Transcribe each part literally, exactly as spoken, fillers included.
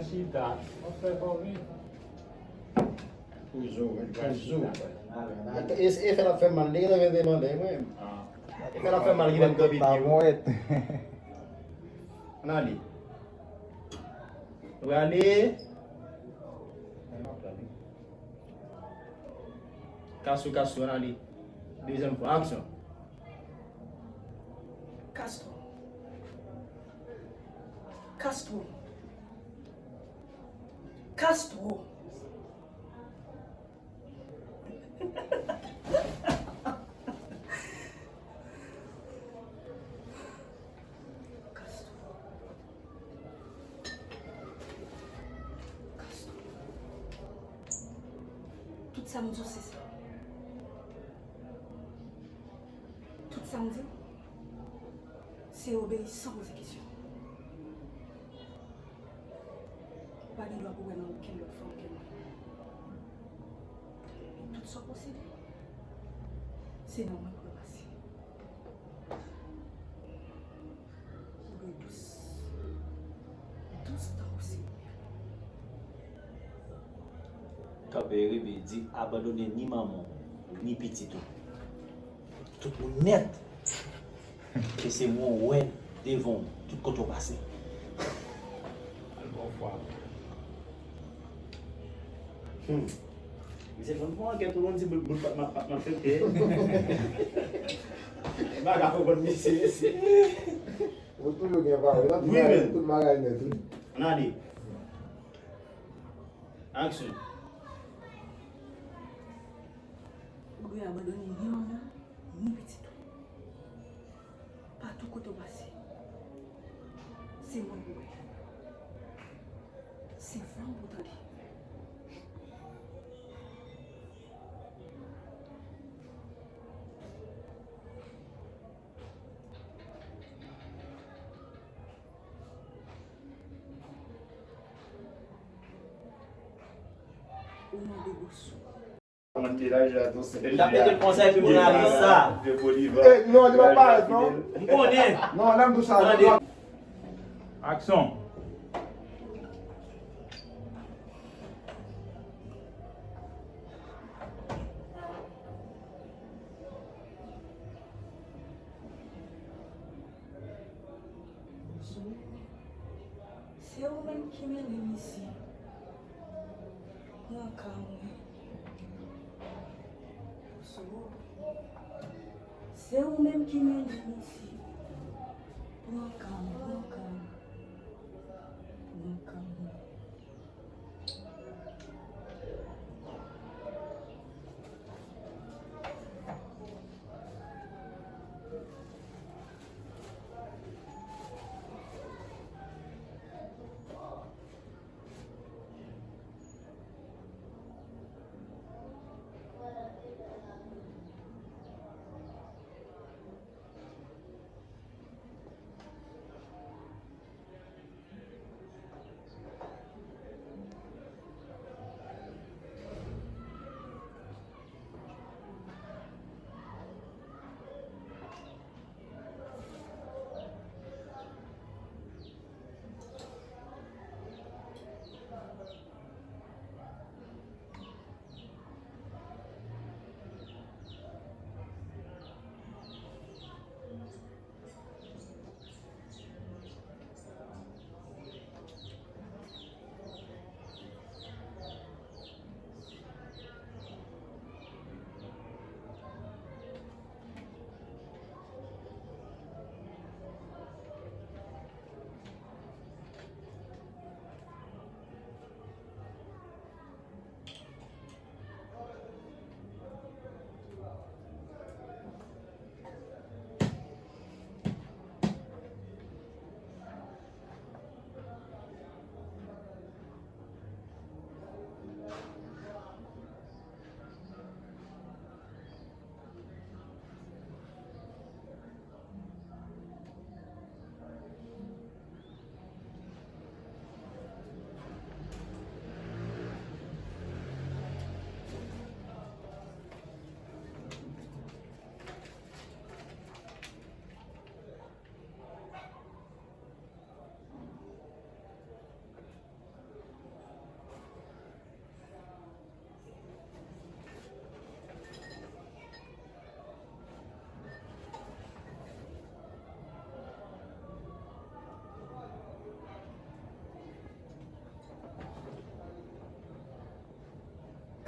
Chita, w ap fè kòve. Pou zo, wi, pou zo. E, e, e fè l ap fè mal, li gentan vin demande mwen. E fè l ap fè mal, li vin kanpe pye. Ann ale. Nou prale. Kastwo, Kastwo, ann ale. Dezyèm fwa, aksyon. Kastwo. Kastwo. Kastwo. Kastwo. Kastwo. Tout sa m di w, se sa. Tout sa m di w, se obeyi san poze kesyon. Ou pa gen dwa pou wè nan okenn lòt fanm ke mwen. E tout sa w posede, se nan mwen pou yo pase. Ou dwe dous. Dous tankou se. Kanpe reve di abandone ni manman w, ni pitit ou. Tout moun nèt. E se mwen w wè devan w, tout kote w pase. Hmm. Misye konn fè ankèt ou konn di bout, bout pa, pa, pa, pa fè. Bagay konprann misye, mesye. Ou toujou gen pawòl. Wi, men. Tout bagay nèt, wi. Ann ale. Aksyon. Ou dwe abandone ni manman w, ni pitit ou. Patou kote w pase, se mwen pou wè. Se vwa m pou tande. O non de Bosou. L ap mete l konsa epi pou n ale sa. Eh, non, li pa parèt, non. M konnen. Non, nan m di w sa, non. Aksyon. Se ou menm ki mennen m isi. Nan ka mwen. Se ou menm ki mennen m isi. Pran ka mwen, pran ka mwen. Pran ka mwen.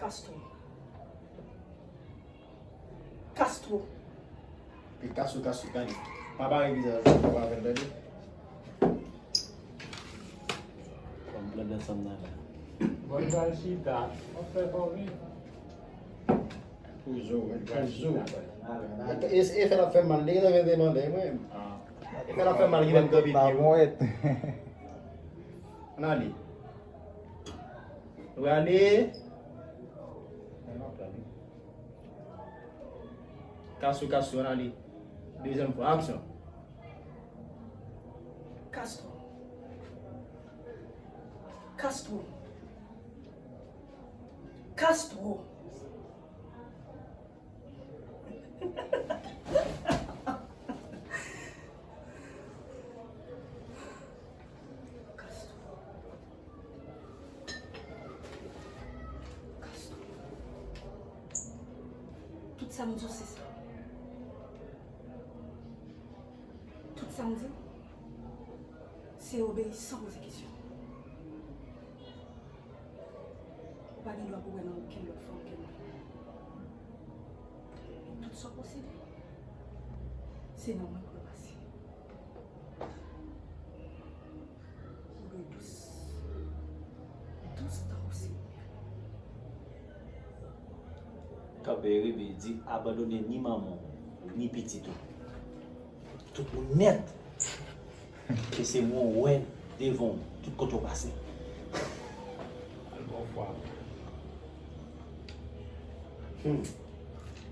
Kastwo. Kastwo. Pikaso, Kastwo, gade. Pa bare vizaj ou, pa avè l, tande. Ban m pran dan san m nan la. Mwen pral chita. Mwen fè kòve. Pou zo, wi, pou zo. E, e, e fè l ap fè mal, li gentan vin demande mwen. Ah. E fè l ap fè mal, li menm kanpe pye. Ann ale. Nou ale. Kastwo, Kastwo, ann ale. Dezyèm fwa, aksyon. Kastwo. Kastwo. Kastwo. Kastwo. Kastwo. Tout sa m di w se sa. Tout sa m di w, se obeyi san poze kesyon. Ou pa gen dwa pou wè nan okenn lòt fanm ke mwen. E tout sa w posede, se nan mwen pou yo pase. Ou gen dous, dous tan w se. Kanpe reve di abandone ni manman w, ni pitit ou. Tout moun nèt. E se mwen w wè devan w, tout kote w pase. Al bon fwa. Hmm.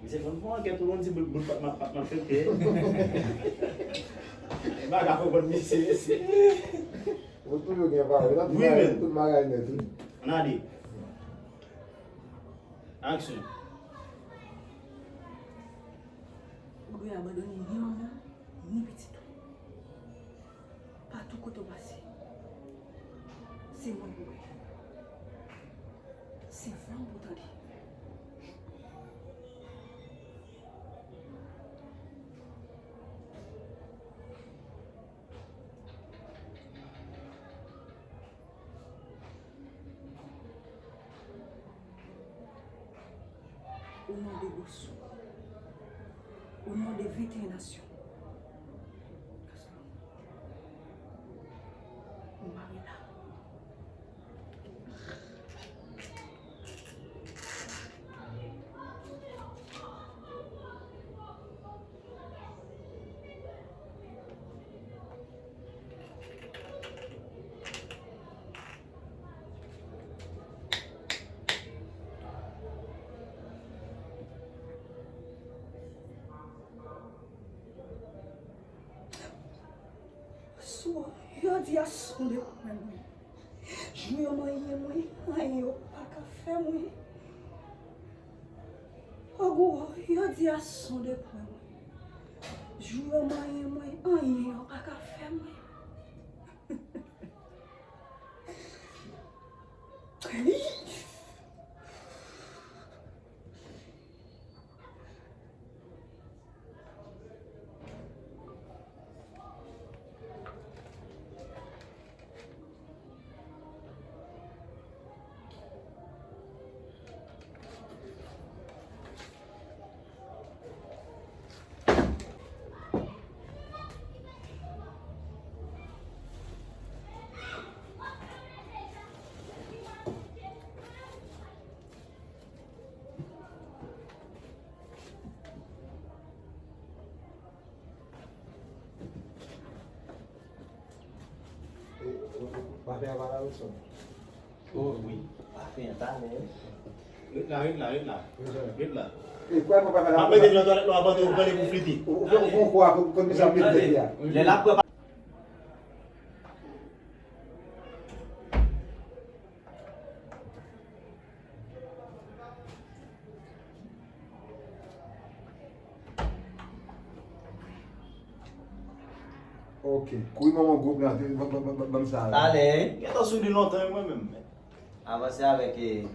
Misye konn fè ankèt ou konn di bout bout pat mat pat mat fete. E bagay fò konn misye, mesye. Ou toujou gen valè. Wi, men. Tout bagay nèt, wi. Ann ale. Aksyon. Ou dwe abandone ni manman w, ni pitit ou. Patou kote w pase, se mwen pou wè. Se vwa m pou tande. O non de Bosou. O non de venteyen nasyon. Marina. Sou, yo di a sonde kwen mwen. Jou yo manyen mwen, anyen yo pa ka fè mwen. Ogou, yo di a sonde pwen mwen. Jou yo manyen mwen, anyen yo pa ka fè mwen. Pafen an pa la ou sòt? Oh, wi. Pafen an talè. Ret la, ret la, ret la. Ret la. E kwa pa pafen la? Ap mete nan twalèt la, ap mete ou gade pou flite. Ou fè ou fè ou kwa pou konn sa mete tèt li a. Lè l ap pran Ok. Kouri ban mwen gwoup la, ban, ban, ban, ban, ban m sa la. Talè. Gentan sou li lontan, mwen menm. Avanse avèk, eh,